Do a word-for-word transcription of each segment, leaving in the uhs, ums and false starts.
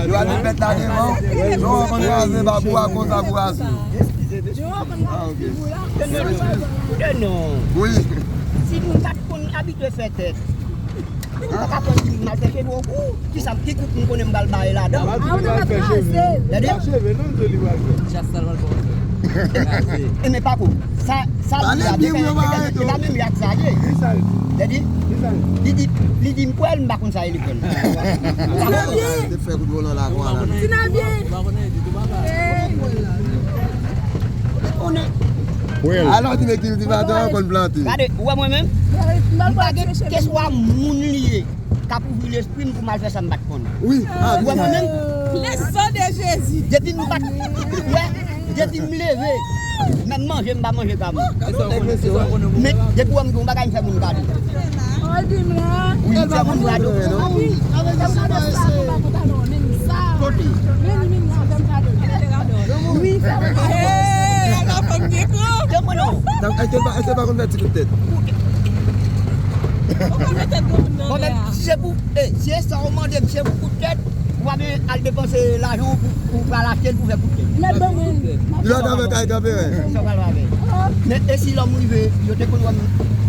Yo al met bèt la devan. Yo konn kraze ba pou a konsa pou a sou. Ah, ok. Koute non. Wi. Si moun pa t konn abitye fè tèt, ou pa ka konn di m al fè cheve w kou. Kisa, ki kout m konnen m pral bay ladan? Ah, ou te pral kraze. Gade. Cheve non, se li pral fè. Chas sa l pral fè. Kraze. E men pa kou. Sa, sa li a, se pa menm yak sa ye. Li di, li di, li di m kwè l, m pa konn sa e li kwè l. Ti Navye. Alò, di men kiltivatè an konn plante. Gade, ou wè mwen menm? M pa gen keswa moun li ye k ap ouvri lespri m pou m al fè sa m pa t konn. Wi. Ou wè mwen menm? Le sang de Jésus. Depi m pa t, wè, depi m leve, menm manje m pa manje gam. Men depi w wè m di yon bagay, m fè moun gade. Wi, m fè moun gade. Kote? Wi, fè moun gade. Èske l pa, èske l pa konn fè ti kout tèt? Bon, men si se pou, eh, si se sa w mande m, si se pou kout tèt, ou pa bezwen al depanse lajan w pou, pou w pral achte l pou fè kout tèt. Mèt ban mwen. Li pa ta fè kay kanpe, wè. Sa w pral fè? Men e si lòm rive, yo te konn wè m,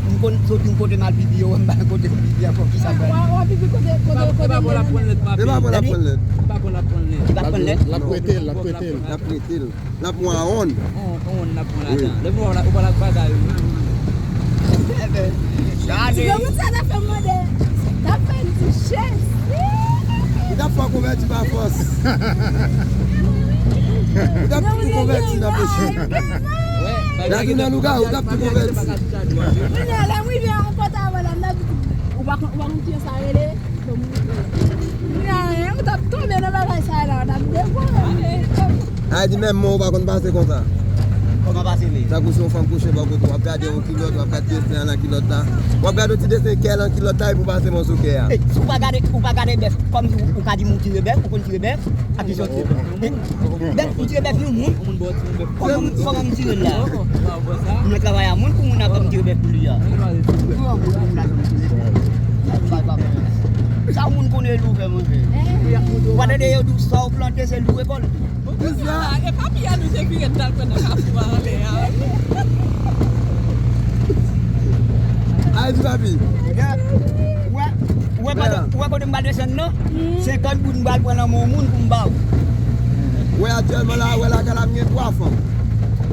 m konn soti yon kote m al pipi, yo wè m pa kote m pipi ankò, kisa m pral fè? W ap pipi kote, kote, kote m te mennen. E pa bon l ap pran lèt. Li pa bon l ap pran lèt. L ap pran lèt? L ap prete l, l ap prete l. L ap prete l. L ap mawon. On, on, l ap pran ladan. Lè m wè w la, ou pa l ak bagay ou. Gade. Granmoun sa ta fè m mande. T ap fè m ti chèz. Li t ap fè w konvèti pa fòs. Li t ap tou konvèti nan peche. L ap vin nan lougawou, li t ap tou konvèti. Kounye a, lè m rive yon kote avè l, m ta di, ou pa konn, ou pa konn kijan sa rele? Kounye a, ou t ap tonbe nan bagay sa la, w t ap devore. A di menm mwen ou pa konn pase konsa. Kòman pase men? Tankou si yon fanm kouche bò kote w, w ap gade yon kilòt, w ap gade desten an nan kilòt la. W ap gade yon ti desten kè nan kilòt la epi w pase mòso kè a. Ey, si w pa gade, ou pa gade bèf, kòmsi ou, ou ka di m ou tire bèf, ou konn tire bèf, a ki sòti bèf. Bèf, ou tire bèf yon moun. Kòman, kòman m tire l la? M nan travay a moun pou moun aprann m tire bèf pou li a. Pou moun aprann m tire bèf. Sa moun konnen li ouvè manje. W a tande yo di w sa w plante se li w rekòlte. Kisa? E papi a nou te vire n t al pran nan kafou a anlè a. Ay di papi. Ou wè, ou wè pandan, ou wè kote m pral desann nan? Senkant goud m pral pran nan men yon moun pou m ba w. Ou wè aktyèlman la, ou wè lakay la m gen twa fanm.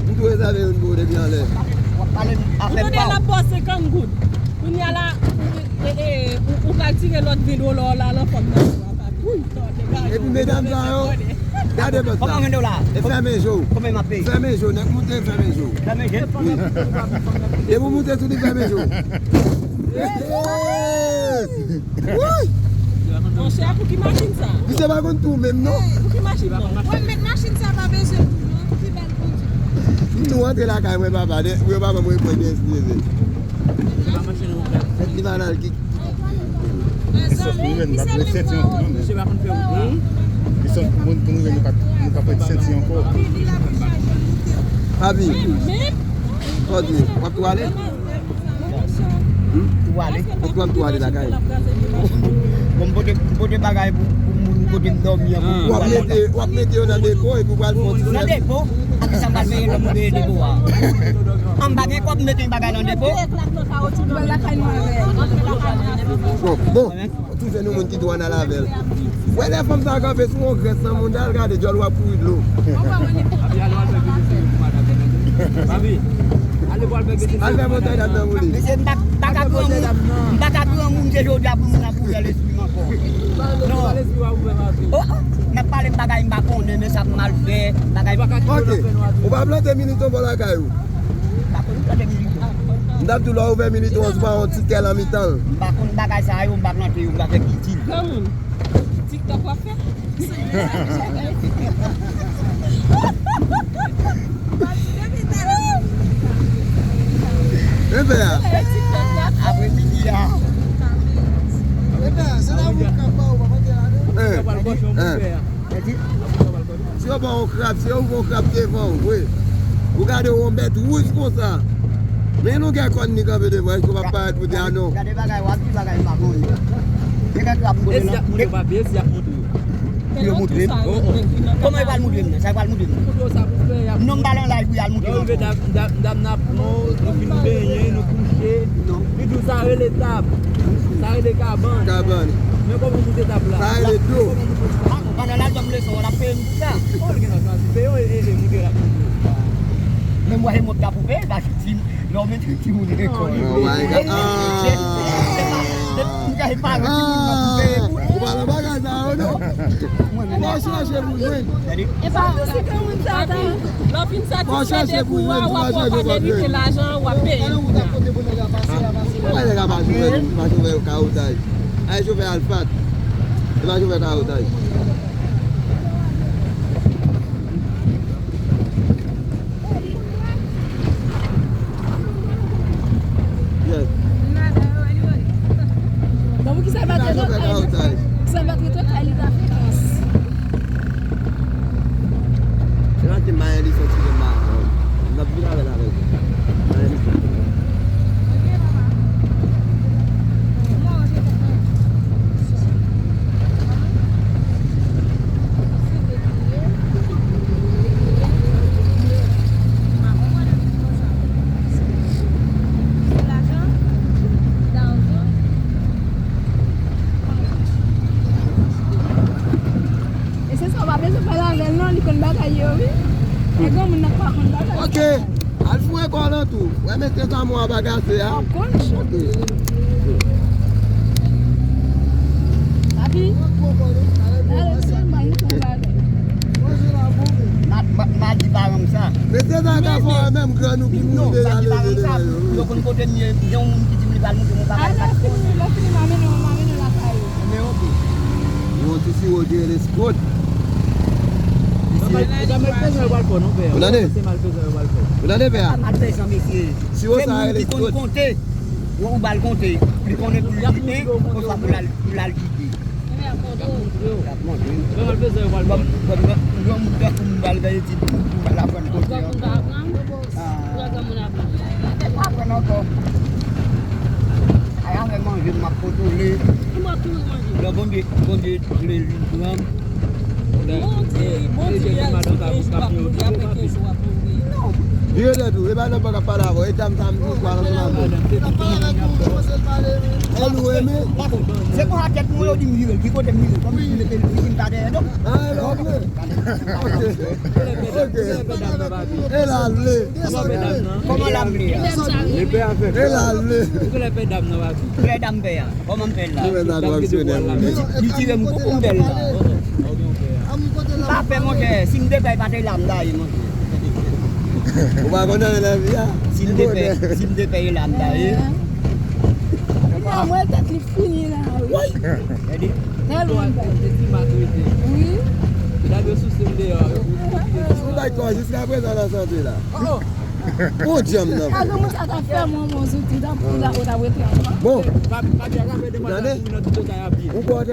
M tou rezève youn pou ou depi anlè. W ap pale m afè pa w. Ou tande l ap ba w senkant goud. Kounye a la, e, e, ou, ou pral tire lòt ven dola w la nan fanm nan. Epi medam sa yo, gade bòs la. Kòman ven dola? E fèmen je w. Konbyen m ap peye? Fèmen je w, nèg moute fèmen je w. Fèmen je? Wi. Depi w moute sou li fèmen je w. Monchè, pou ki machin sa? Misye pa konn tou menm non. Pou ki machin nan? Mwen met machin sa pa bezwen tou non. Ki bèl kondwi. M tou antre lakay mwen papa, de, mwen papa mwen pran de espleze. Fèt li pa nan ki. Li sòt pou mwen, m pa t met senti an kou non, men. Li sòt pou mwen, pou nou, nou pa, nou pa t met senti ankò. Papi, sa w di, w ap tou ale? Hmm? Tou ale. Poukwa m tou ale lakay? Bon, m pote, m pote bagay pou, pou moun kote m dòmi an, pou w ap mete, w ap mete yo nan depo epi w pral fè yon ti sèvis. Nan depo? A ki sa m pral peye lè m peye depo a? An m pa gen kòb m mete yon bagay nan depo? Bon, bon. Toujou nou moun ki dwàn al avè l. Wè lè fanm sa kanpe sou yon grès nan moun, al gade djòl w ap kouri dlo. Al fè montay dat nan moun li. Mesye, m pa, m pa ka granmoun, m pa ka granmoun se jodi a pou moun ap ouvè lespri m ankò. Non. Oh, oh, n ap pale m bagay m pa konnen, men sa pou m al fè, bagay. Ok. Ou pa plante militon bò lakay ou? M pa konn plante militon. M t ap di w lè w ouvè militon an, si w pa yon ti kè nan mitan l. M pa konn bagay sa yo, m pa plante yo, m pa fè kilti. Granmoun, TikTok w ap fè? Enben a. Apre midi a. Enben a, se la moun k ap ba ou, pa mande la non. Hein, hein. Si yo ba w yon krab, si yo ouvri yon krab devan ou, wi. Ou gade yon bèt wouj konsa. Men yon longè kòn li kanpe devan, èske w p ap parèt pou di a non? Gade bagay, w ap di bagay m pa konnen. Gen kèk krab m konnen nan. E si y ap montre w, papi, e si y ap montre w? Pou yo moutre m. Kòman yo pral moutre m nan? Sa yo pral moutre m nan? Non, m pa nan laj pou y al moutre m ankò. Dam, dam nan pran w, nou fin benyen, nou kouche. Li di w sa rele tab. Sa rele kabann. Kabann. Men kòman w moute tab la? Sa rele do. Ah, bon, pandan n al jwenn leson, w ap peye m pou sa. Oh, li gen nan chwazi. Peye w e, e, e moute l ap moute. Men m wè se mwen k ta pou peye, paske si lè w mete timoun lekòl. Oh my God. Ah. Ou pa nan bagay sa yo, non? Fò w chache pou jwenn. Epa, si ke moun sa ta. Lè w fin satisfè de pou w a, w ap wè w pa merite lajan an, w ap peye. Mwen nèg a pa chofè, pa chofè kawotaj. Ay chofè Alphard. E pa chofè kawotaj. Yes. Bon, pou ki sa l pa t rete kay li? Ki sa l pa t rete kay li ta fè klas? Se la ki mayen li soti de mayen. N ap vin avè l avè l. Mayen li soti. E se sa, w pa bezwen pale avè l non, li konn bagay yo, wi. E granmoun nan k pa konn bagay. Ok. Al foure kò w nan tou. Wè mesye sa mwen ap agase a. Ok. Papi, ale, se mal nou konn bagay. Ma, ma, ma di paran m sa. Mesye sa ka fè menm grann ou ki mouri deja leve devan yo. Yo konn kote m ye, gen yon moun ki di m li pral moute m, ou pa pral. Ale, fini, lè fini, m a mennen w, m a mennen w lakay ou. Men ok. Yon ti siwo ki rele Scout. Ou tande? Ou tande, pè a? Malfezan, mesye. Siwo sa rele Scout. Ou ba l konte. Li konnen pou l kite, konsa pou l al, pou l al kite. Y ap montre w. Y ap montre w. Bon, bon, bon, bon, m ba l bay etid pou, pou l aprann konte ankò. Ah. Aprann ankò. Ay, avè manje, m ap kontwole. Lè Bondye, Bondye vle li pran m. Bondye, Bondye, Jezi, Jezi, Jezi, Jezi, Jezi. Vire tèt ou, e pa nan bank ap pale avè w, e dam sa m di w pale ansanm avè l. E nou renmen. Se konsa tèt mwen yo di m vire l, ki kote m vire l, kòm si m mete l, si m ta dèyè do m. Ah, e la w vle. Ok. Ok. E la l vle. Kòman la m vle a? E la l vle. Kilè dam pè a? Kòman m fè l la? Li tire m koukou m bèl la. M pa pè, monchè. Si m te pè, pa te la m ta ye, monchè. Ou pa konn anyen nan vi a? Si m te pè, si m te pè, e la m ta ye. Li a mwen tèt li fini la, wi. Gade. Tèlman bèl. Wi. Gade souse m deyò. Ou bay kò jiskaprezan nan sante la. Oh. Ou djanm nan. Gade moun sa ta fè mwen bon zouti, ta pou la, ou ta wete anvan. Bon. Ou kwè w